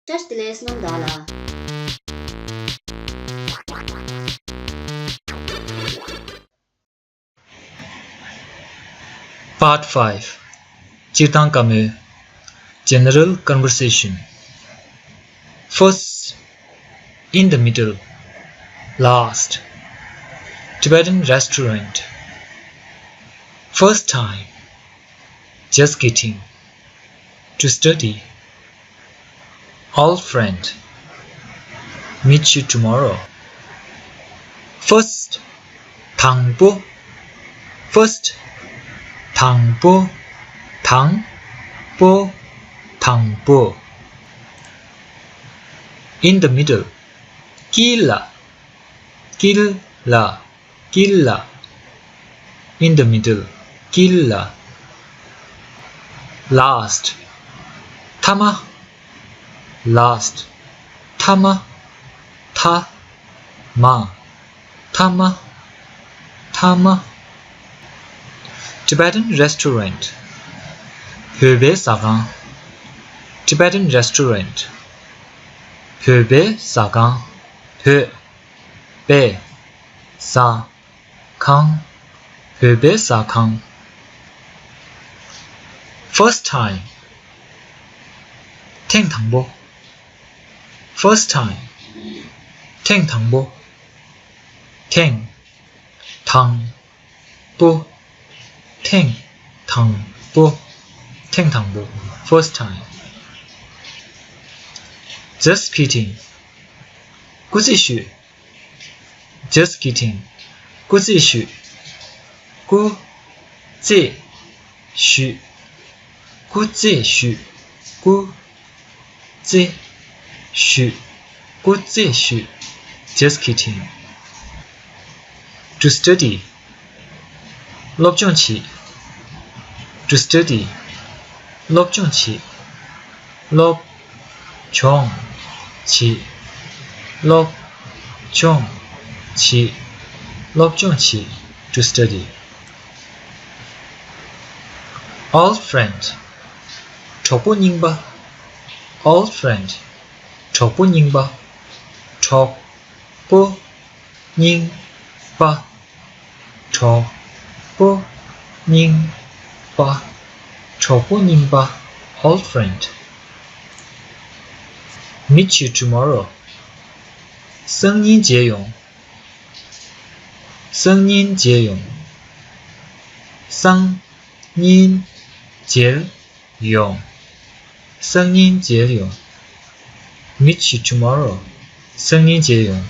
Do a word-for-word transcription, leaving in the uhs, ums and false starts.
བཀྲ་ཤིས་བདེ་ལེགས་རྣམ་དག་ལ། Part five. སྤྱིར་བཏང་བཀའ་མོལ། General conversation. First, in the middle, last. Tibetan restaurant. First time, just getting to study. Old friend, meet you tomorrow. First, དང་པོ། First, དང་པོ། དང་པོ། དང་པོ། In the middle, དཀྱིལ་ལ། དཀྱིལ་ལ། དཀྱིལ་ལ། In the middle, དཀྱིལ་ལ། Last, མཐའ་མ། Last, མཐའ་མ། མཐའ་མ། མཐའ་མ། མཐའ་མ། Tibetan restaurant, བོད་པའི་ཟ་ཁང་། Tibetan restaurant, བོད་པའི་ཟ་ཁང་། བོད་པའི་ཟ་ཁང་། བོད་པའི་ཟ་ཁང་། First time, ཐེངས་དང་པོ། First time, ཐེངས་དང་པོ། ཐེངས་དང་པོ། ཐེངས་དང་པོ། ཐེངས་དང་པོ། First time. Just kidding. སྐུ་རྩེད་ཞུས། Just kidding. སྐུ་རྩེད་ཞུས། སྐུ་རྩེད་ཞུས། སྐུ་རྩེད་ཞུས། སྐུ་རྩེད་ཞུས། སྐུ་རྩེད་ཞུས། Just kidding. To study. སློབ་སྦྱོང་བྱེད། To study. སློབ་སྦྱོང་བྱེད། སློབ་སྦྱོང་བྱེད། སློབ་སྦྱོང་བྱེད། སློབ་སྦྱོང་བྱེད། To study. Old friend. གྲོགས་པོ་རྙིང་པ། Old friend. གྲོགས་པོ་རྙིང་པ། གྲོགས་པོ་རྙིང་པ། གྲོགས་པོ་རྙིང་པ། གྲོགས་པོ་རྙིང་པ། Old friend. Meet you tomorrow. སང་ཉིན་མཇལ་ཡོང་། སང་ཉིན་མཇལ་ཡོང་། སང་ཉིན་མཇལ་ཡོང་། སང་ཉིན་མཇལ་ཡོང་། Meet you tomorrow. སང་ཉིན་མཇལ་ཡོང་།